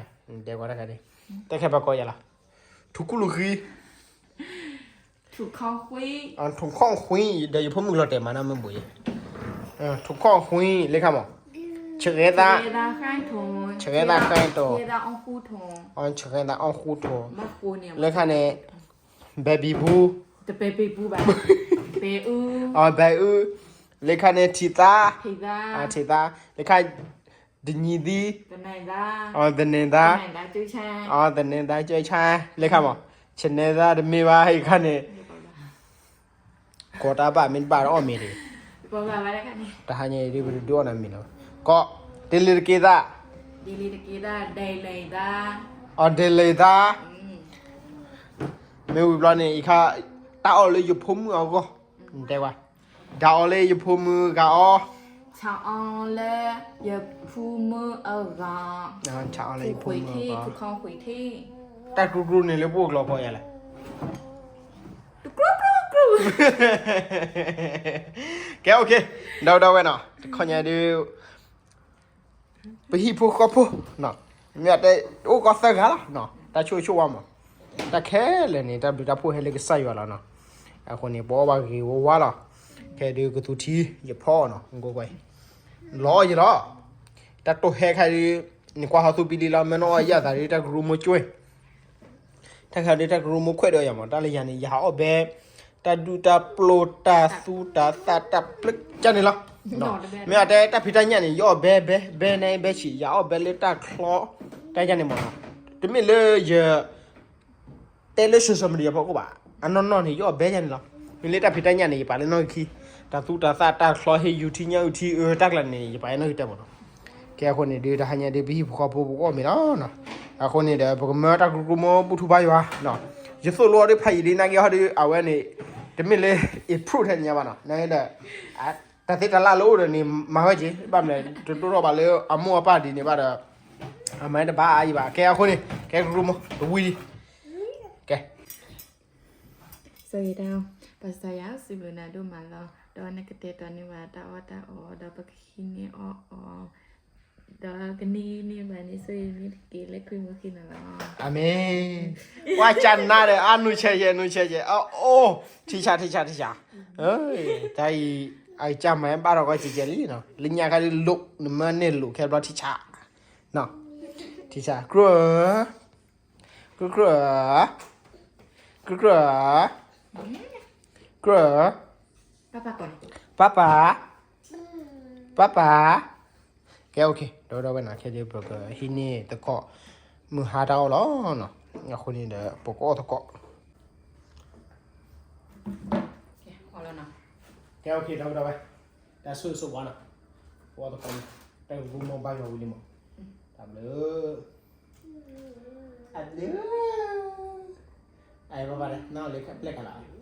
တဲဝဲတၢ်ခဲဒုး, တၢ်ခဲပှၤကီးယၤလီၤ, ထူခူလူၤဃံ ထူခီၣ်ဃံ, ထူခီၣ်ဃံ, ဒီးယဖိမုၣ်လီၤတဲာ်မးနီၤမ့ၢ်ဘိးယဲ, ထူခီၣ်ဃံ, လၢခါမး, ဆဂဲသး, ဆဂဲသးဃဲတိၤ, ဆဂဲသးအီၣ်ဃူထိၣ်, လၢခါန့ၣ်, ဘဲဘံဘူ, တပဲဘံဘူဘၣ်, ဘဲအု, ဘဲအု, လၢခါန့ၣ် ထံၣ်သါ, ထံၣ်သါ, လၢခါ တနံၤသံ, သန့ၤသါ, သန့ၤသါ, သန့ၤသါကၢဆါ, လၢခါမး, ဆန့ၤသါတမ့ၢ်ဘၣ် ဟဲခါန့ၣ်, ကိးတၢ်ဘၣ်မ့ၢ်တဘၣ်အီၣ်မ့ၤတဂ့ၤ, တဟါညါအံၤဒ်ပတဒုးအီၣ်နၤမ့ၤလီၤ, ကီး, တ့လံတက့ၢ်သၣ်, အီၤဒဲလဲၤသါ, မ့ၢ်ဝံၤဘျီန့ၣ် အံၤခါ, တၢ်အီၣ်လၢယဖိမုၣ်အဂီၢ်, တဲဝဲ ဒၣ်အီၤလၢယဖိမုၣ်ဂၤအီၤ, ဆၣ်အီၤလၢယဖိမုၣ်အဂၤ, ဆၣ်အီၤလၢယဖိမုၣ်အဂၤ, တၢ်ကြူကြူန့ၣ်လၢပအိၣ်ကျီၤကီးယၤလဲၣ်, ကဲ okay, ဒီပုၢ်ဒီဝဲၢ်နီၤ, တခီညါဒုး ပဟံၣ်ဖိဃီဖိ, မ့ၢ်တဲ အိၣ်ကီးသၢဂၤလီၤ, တၢ်ဆိၣ်ဂ့ၤဆိၣ်ဝါမး, တၢ်ခဲလၢာ်န့ၣ် တၢ်ဘျုးတၢ်ဖှိၣ်ဟဲလၢကစၢ်ယွၤလီၤနီၤ, အဃိန့ၣ် ပအီၣ်ဘၣ်ဂ့ၤဝါဝါလီၤ, ခဲဒုးကသူထံယဖီအီၤနီၤ, လီၤယလီၤ, တၢ်တိၢ်ဟဲခါဒုး, နကွၢ်ဟီသူပံလံလီၤ မ့ၢ်နအီၣ်ယၣ်သးဒုး တၢ်ကရူၢ်မိၢ်ကွဲၢ် တၢ်ခါဒုးတၢ်ကရူၢ်မိၢ်ခွဲးဒီးယၤမး, တၢ်လၢယၤန့ၣ် ယဟးအီၣ်ဘဲ, တၢ်ဒူတၢ်ပျိၢ်တၢ်သူတၢ်သၣ် တၢ်ပျဲကၢ်န့ၣ်လီၤ, မ့ၢ်အတဲတၢ်ဖံးတၢ်ညၣ်န့ၣ် ယအီၣ်ဘဲဘဲ ဘဲန့ၣ်ဘဲဆံး ယအီၣ်ဘဲလၢတၢ်ချီ, တၢ်ယၤန့ၣ်မး, တမ့ၢ်လၢယ တဲလၢ social media ဖီခိၣ်ဘၣ်, အနီၢ်နီၢ်န့ၣ် ယအီၣ်ဘဲယၤန့ၣ်လီၤ, မ့ၢ်လၢတၢ်ဖံးတၢ်ညၣ်န့ၣ် ယပာ်လၢနီၣ်ဂံၢ်ခံ, တၢ်သူတၢ်သၣ် တၢ်ချီ ဟ့ၣ်ယူၤထံညၣ်အုၣ်ထံအၢ တၢ်ကျါန့ၣ် ယပာ်လၢနီၣ်ဂံၢ်တၢ်မးနီၤ, ကဲအဃိန့ၣ်ဒုး တဟါညါဒုး ပဟံၣ်ဖိဃီဖိပကအီၣ်မ့ၤလီၤ, အဃိန့ၣ်ဒီး ပကမၢတၢ်ကရူၢ်ကရူၢ်မိၢ်ဘူၣ်ထူဘါယွၤ, ယသိၣ်လိအီၤဒုးဖးယံာ်ဒုး နာ်က့ဟီဒုး အဝဲန့ၣ်, တမ့ၢ်လၢ improve ထဲန့ၣ်ညါဘၣ်နီၤ, နာ်က့ဒီး, တၢ်သ့တၢ်လၢ်လၢအိၣ်ဒီးန့ၣ် မၤဝဲက့ၤ ဘၣ်မနုၤ တဒိၣ်ထီၣ်ဘၣ်လၢအမိၢ်အပၢ်ဒ်န့ၣ်ဘၣ်ဒီး, အမၤတဘၣ်အါအံၤဘၣ်, ကဲအဃိန့ၣ် ကဲကရူၢ်မိၢ် တဝံၤလံ, ကဲ စီၤယံၤတၢ်, ပစီၤယၤစံးဘျုးနၤဒိၣ်မးလီၤ, ဒီးနကတဲာ်တီၤန့ၢ်ဘၣ်တၢ်အီၣ်တၢ်အီ ဒီးပကဟံးန့ၢ်အီၣ်အီၤ, ဒီးကန့ၢ်ဂံၢ်န့ၢ်ဘါန့ၣ် စီၤယံၤန့ၣ်တက့ၢ်လၢခရံာ်မုၢ်ခံနၤလီၤ. အၤမ့ၣ်, ပှၤကနါဒီး အနူဆဲးယဲ နူဆဲးယဲ, အိၣ်, ထံဆး ထံဆး ထံဆး, တၢ်အံၤ, အကစၢ်မၤဘၣ်ထီၣ်ကီကဲကဲလံနီၤ, လၢညါခါဒုးလိး နမၢန့ၢ်လိးခဲဘျီထံဆး, ထံဆး ကြၢး ကြၢး ကြၢး, ကြၢး ကြၢး, ကြၢး, ပၢ်ပၢ်, ပၢ်ပၢ်, ကဲ okay ဒီပုၢ်ဒီဝဲၢ်နီၤ, ခဲဒုးပကဟံးန့ၢ်သကိး မုၢ်ဟါတၢ်အီၣ်လီၤနီၤ, အဃိန့ၣ်ဒီး ပကအီၣ်သကိး ကဲ okay ဒီပုၢ်ဒီဝဲၢ်, တၢ်ဆိၣ်ဂ့ၤဆိၣ်ဝါနီၤ, ပအီၣ်သကိးန့ၣ်, တၢ်ကရူၢ်မိၢ်ဘါယွၤဝံၤလံမး, တၢ်ဘျုး, အဘျုး, အဘၣ်ဘၣ်ဒီး နီၢ်လၢပျဲၢ်ကလး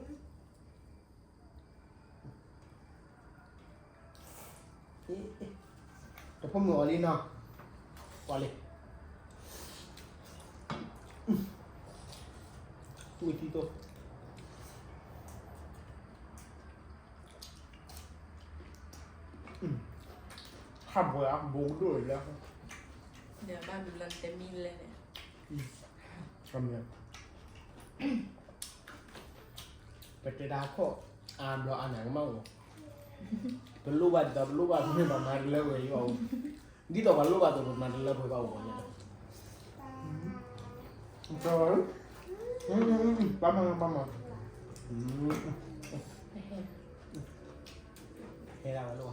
တဖိမုၣ်အီၤလံနီၤ, ပှၤလံ, ဝံၤထံသိ, ဟးဘိးဘိးဒိၣ်လၢ, ဒီးဘၣ်ဘျီတမံၤလဲၣ်န့ၣ်, ပတဲတၢ်ခီၣ်, အါဘျီအါနၤကမၣ်အိၣ်, ပလိၣ်ဘၣ်ဒ်သိးပလိၣ်ဘၣ်မ့ၢ်ဘၣ်မၤတလၢဝဲအံၤဘၣ်အိၣ်, ဒ်သိးပှၤလိၣ်ဘၣ်သိးပမၤတလၢပှဲၤဘၣ်အိၣ်ဘၣ်န့ၣ်, ပၢ်မၤပၢ်မၤ, ဟဲဒၣ်ဝဲလိၣ်ဘၣ် ဝံၤတံ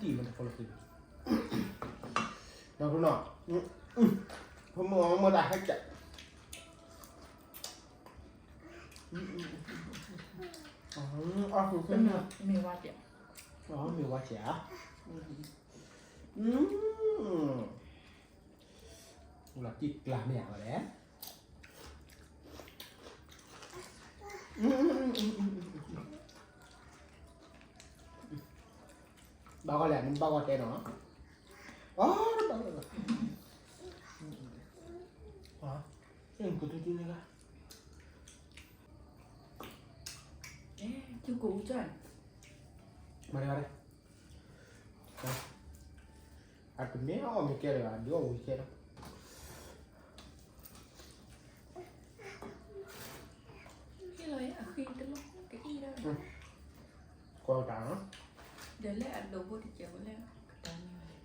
ၢ်မ့ၢ်တဖီလီၤဃံ, နီၢ်ခိနီၤ, ဖိမုၣ်အီၤမ့ၢ်တၢ်ဟဲကး, အီၣ်ဃုာ်, မ့ၢ်ဝါစဲး, မ့ၢ်ဝါစဲးဧါ, လီၤတံၢ်ကျါမ့ၢ်ဧါဝဲလဲၣ်. ဘၣ်ဂီၢ်လဲၣ် နဘၣ်ဂီၢ်တဲနီၤ. အီ တဘၣ်ဂီၢ်လီၤ. အီ ကတူၢ်တူၢ်န့ၣ်လၢ ကၠူကိးအူကၠၢ်န့ၣ် မၤတဂၤလဲၣ်. အတမ့ၢ်အီၣ်မ့ၢ်ကဲလၢၤဘၣ် ဒုးအီၣ်ဝံၤကဲလီၤ. ကဲလီၤအဃံတလီၢ်ကအံၣ်ဒၣ် ကွၢ်တၢ်နီၤ ဒီးလၢအဒိးဘိတစဲးဝဲလၢကတၢၢ်န့ၣ်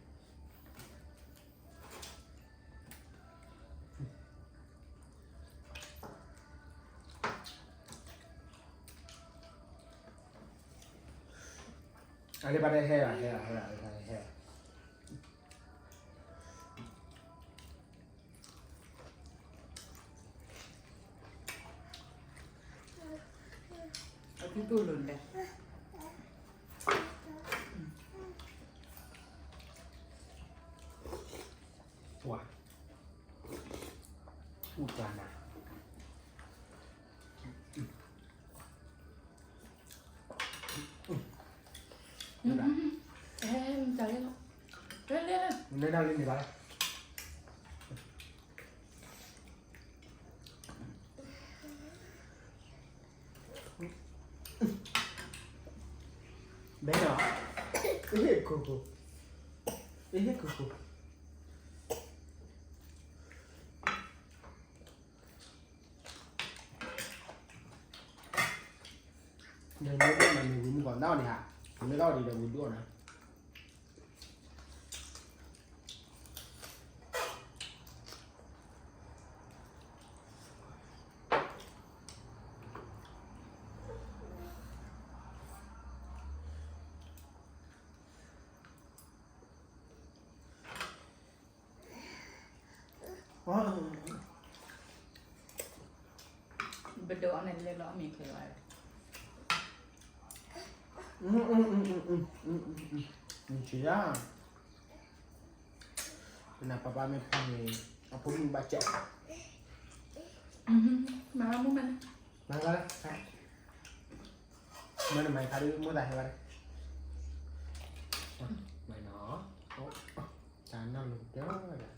အလၢဘၣ်တဟဲဘၣ် ဟဲဘၣ် ဟဲဘၣ် ဟဲဘၣ် ဟဲဘၣ်. အတူတူၢ်လိာ်ဒၣ် ပှၤ အူတၢ်နၤ မ့ၢ်ဒၣ်လၢန့ၣ်ဘၣ်လီၤ. ဘဲနီၤ အဟ့ၣ်ခိၣ်ခိၣ် အဟ့ၣ်ခိၣ်ခိၣ် နမ့ၢ်ဒိၣ်မးန့ၣ် ဝံၤမုၢ်ကီးနၢ်အီၣ်န့ၣ်ဧါ, နမ့ၢ်တၢ်အီၣ်ဒံးဒီးဝံၤဒိၣ်အီၣ်နၤ. ပဒိးအီၣ်န့ၣ်လဲၤလီၤအမ့ၢ်ချ့လီၤ. နပၢ်ပၢ်မ့ၢ်ဖီန့ၣ် အဖိမုၣ်ဘၣ်ကၠီ, မၤမၤမၤ မၤလၢ မၤနမၤခါဒ်မိၢ်သးဟဲဘၣ်, မၤနီၤ, တၢ်နီၢ်လိၤဒၢဒၣ်.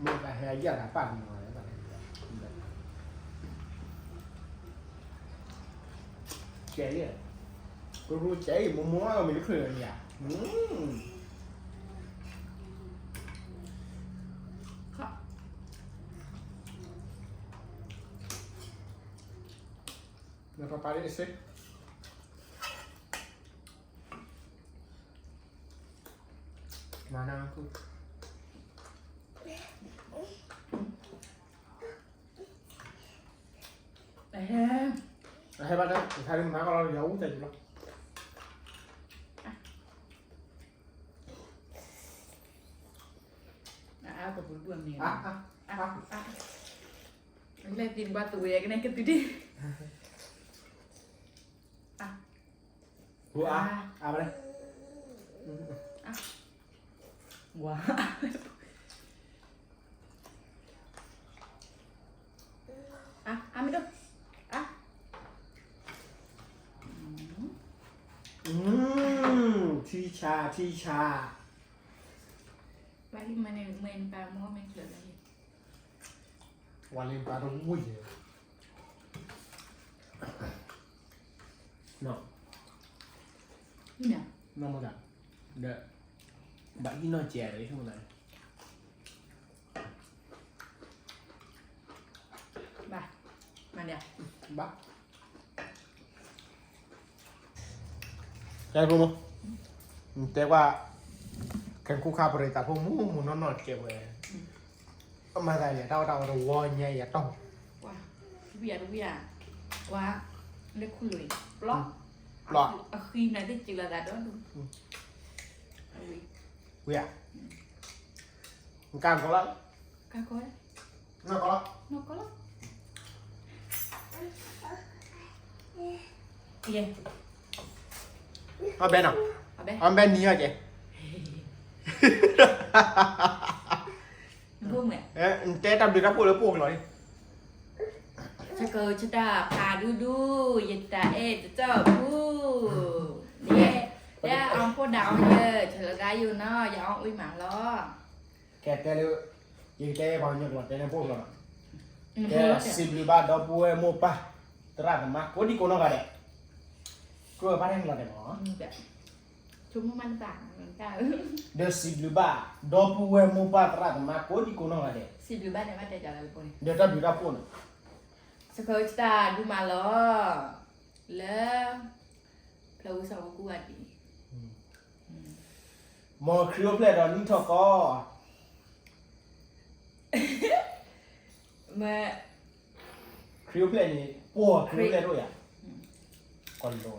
မိၢ်ကဟဲယၢ်တၢ်ပာ်မနီၤလဲၣ်, ကဲလံ, ကရူကဲအံၤ မိၢ်မိၢ်အီၣ်မ့ၢ်တချုးလၢၤန့ၣ်ဧါ. နပၢ်ပၢ်လၢအစ့ မၤနၤခု အဟဲဘၣ်ဒီး တခါဒ်မၤကီလီၤ ယၤအူတၢ်ယူၤလီၤ. အါ ကပူၤဒူၣ်အမ့ၢ် အါ အါ အါ လဲၤသံကွၢ်သူဝဲကနဲၣ်ကတုၤဒံး အါ ဝါ အါ ဝါ အါ အါ မ့ၢ်ဒိၣ် အါ ထံဆါ ထံဆါ ဝါလံမၤန့ၣ် မ့ၢ်ပၢ်မိၢ်မ့ၢ်ကျၢၤလၢ ဝါလံပၢ်တဝံၣ်ယဲ နီၤ နီၢ်မတၤ ဒီး ဘၣ်ဟံၣ်နီၢ်ကဲးလၢဟံၣ်မတၤ ဘၣ် မၤန့ၣ် ဘၣ် ကဲဖိမုၣ် တဲကွၢ် ခဲခိၣ်ခါပရံးတၢ်ဖိမုၣ်မုၣ်နီၢ်နီၢ်ကဲးဝဲ အမၤသးလၢတၢ်အီၣ်တၢ်အီတဝီညါယၤတီၢ် ဝံၤယၤတဝံၤယၤ ကွၢ် လၢခူၣ်လိၤအံၤ ပျီ အဃံနၤသ့ၣ်စံးလီၤသးဒီဒူၣ်, ဝံၤဧါ, နကၤကီလီၤ, ကၤကီလီၤ, နီၢ်ကီလီၤ, အဘဲနီၤ, အဘဲနံၤအီၤကဲ, နတဲတၢ်ဘျုးတၢ်ဖှိၣ်လၢပှိၢ်ကလီၤန့ၣ်, ဆၢကတီၢ်ဖးဒူဒူ, ယတၢ်အဲၣ်တၢ်ဖှိၣ်, လၢအီၣ်ဖှိၣ်ဒၣ်အီၣ်ယဲ, ဆၢလီၤဂာ်ယိာ်နီၤ, ယအီၣ်အံၤမးလီၤ, ကဲတဲလၢ, ယကတဲပှၤကညီကျိာ်တဲန့ၣ်ပှိၢ်ကလီၤနီၤ, ကဲစံးဘျုးဘၣ်ဒီပုၢ်ဝဲၢ်မိၢ်ပၢ်, သရၣ်သမါကိးဒံကိးနီၢ်ဂၤဒဲး, ကျိၣ်ဝဲဘၣ်ထဲန့ၣ်လီၤတဲမး ဒီးစံးဘျုးဘၣ်, ဒီပုၢ်ဝဲၢ်မိၢ်ပၢ်သရၣ်သမါကိးဒံကိးနီၢ်ဂၤဒဲး, ဒီးတၢ်ဘျုးတၢ်ဖှိၣ်န့ၣ်, ဆၢကတီၢ်ဒူမးလီၤ, လၢ, ဖျၢဝူစီၤဝဲကူၣ်ဂၤဒဲး, မ်ခရံာ်အိၣ်ဖျဲၣ်ဒီးနံၣ်ထီၣ်သီ ခရံာ်အိၣ်ဖျဲၣ်န့ၣ် ပှၤခရံာ်အိၣ်ဖျဲၣ်တအိၣ်ယၤ, ကလီၤ,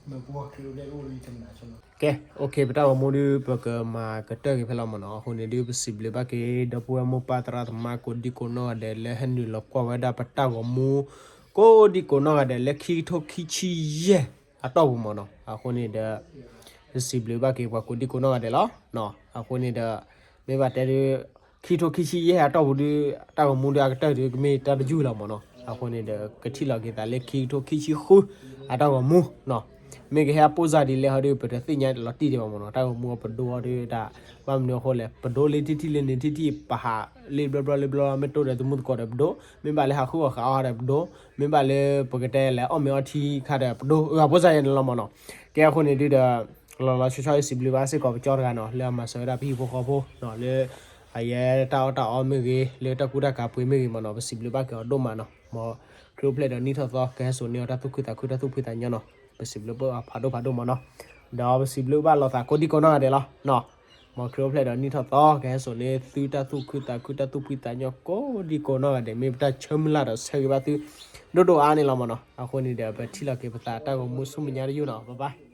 မ့ၢ်ပှၤခရံာ်အိၣ်ဖျဲၣ်တအိၣ်လံတမနၤဆိနီၤ, ကဲ, OK ပတၢ်ဂီၤမူဒုး ပကမၤကတၢၢ်က့ၤဖဲလီၤမ့ၢ်နီၤ, အဃိန့ၣ်ဒုး ပစံးဘျုးဘၣ်က့ၤ ဒီပုၢ်ဝဲၢ်မိၢ်ပၢ်သရၣ်သမါကိးဒံကိးနီၢ်ဂၤဒဲး လၢဟဲနုာ်လီၤကွၢ်ဝဲဒၣ်ပတၢ်ဂီၤမူ ကိးဒံကိးနီၢ်ဂၤဒဲး လၢခံကထိခံဆံယဲၢ်အတီၢ်ပူၤမ့ၢ်နီၤ, အဃိန့ၣ်ဒီး ပစံးဘျုးဘၣ်က့ၤပှၤကိးဒံကိးနီၢ်ဂၤဒဲးလီၤ, အဃိန့ၣ်ဒီး မ့ၢ်ဘၣ်တဲဒုး ခံကထိခံဆံယဲၢ်အတီၢ်ပူၤဒုး တၢ်ဂီၤမူဒုးအကတၢၢ်ဒုးကမ့ၢ်တၢ်တယုၢ်လီၤမ့ၢ်နီၤ, အဃိန့ၣ်ဒီး ကထံၣ်လီၤက့ၤသးလၢခံကထိခံဆံဃု အတၢ်ဂီၤမူနီၤ, မ့ၢ်ကဟဲအပိၢ်စၢ်ဒ်လဲၣ်ဟီဒုး ပတသ့ၣ်ညါလီၤတံၢ်ဒံးဘၣ်မ့ၢ်နီၤ, တၢ်ဂီၤမူအပဒိအီၤဒုးတၢ် ဘၣ်မနုၤအဃိလဲၣ် ပဒိလၢထံထံၣ်လၢန့ၣ်ထံထံၣ် ပဟးလၢဘျီဘျီလၢဘျီ မ့ၢ်တိၢ်ဒီးသမူသကိးဒီးပဒိ, မ့ၢ်ဘၣ်လၢဟးဃုအီၣ်ဃးအီၣ်ဒီးပဒိ, မ့ၢ်ဘၣ်လၢပကတဲလဲၤအီၣ်မ့ၤအီထံခါဒီးပဒိ, အပိၢ်စၢ်ယဲန့ၣ်လီၤမ့ၢ်နီၤ, ကဲအဃိန့ၣ်ဒုးဒီး လီၤလီၤဆီဆီယစံးဘျုးဘၣ်စ့ၢ်ကီးပကၠီတဂၤနီၤ လၢအမၤစၢၤဝဲဒၣ်ပဟံၣ်ဖိဃီဖိနီၤ လၢ အယဲတၢ်အီၣ်တၢ်အီမ့ၢ်ဂ့ၤ လၢတၢ်ကူတၢ်ကၤပှ့ၤမ့ၢ်ဂ့ၤမ့ၢ်နီၤ ပစံးဘျုးဘၣ်က့ၤအီၤဒိၣ်မးနီၤ, မ်ခရံာ်အိၣ်ဖျဲၣ်ဒီးနံၣ်ထီၣ်သီ ကဟဲစိာ်န့ၢ်အီၤတၢ်သူၣ်ခုသးခုတၢ်သူၣ်ဖှံသးညီနီၤ, ပစံးဘျုးဘၣ်ဖးဒိၣ်ဖးဒိၣ်မးနီၤ, ဒီးပစံးဘျုးဘၣ်လီၤသးကိးဒံကိးနီၢ်ဂၤဒဲးလီၤနီၤ, မ်ခရံာ်အိၣ်ဖျဲၣ်ဒီးနံၣ်ထီၣ်သီ ကဟဲစိာ်န့ၢ်သုတၢ်သူၣ်ခုသးခုတၢ်သူၣ်ဖှံသးညီကိးဒံကိးနီၢ်ဂၤဒဲး မ့ၢ်ပတၢ်ဆၢမုၢ်လၢ်ဒီးဆၢဂ့ၤဘၣ်သု ဒိၣ်ဒိၣ်အါအါန့ၣ်လီၤမ့ၢ်နီၤ, အဃိန့ၣ်ဒီး ပထံၣ်လီၤက့ၤပသးတၢ်ဂီၤမူဆူမဲာ်ညါတယုၢ်နီၤ, bye bye.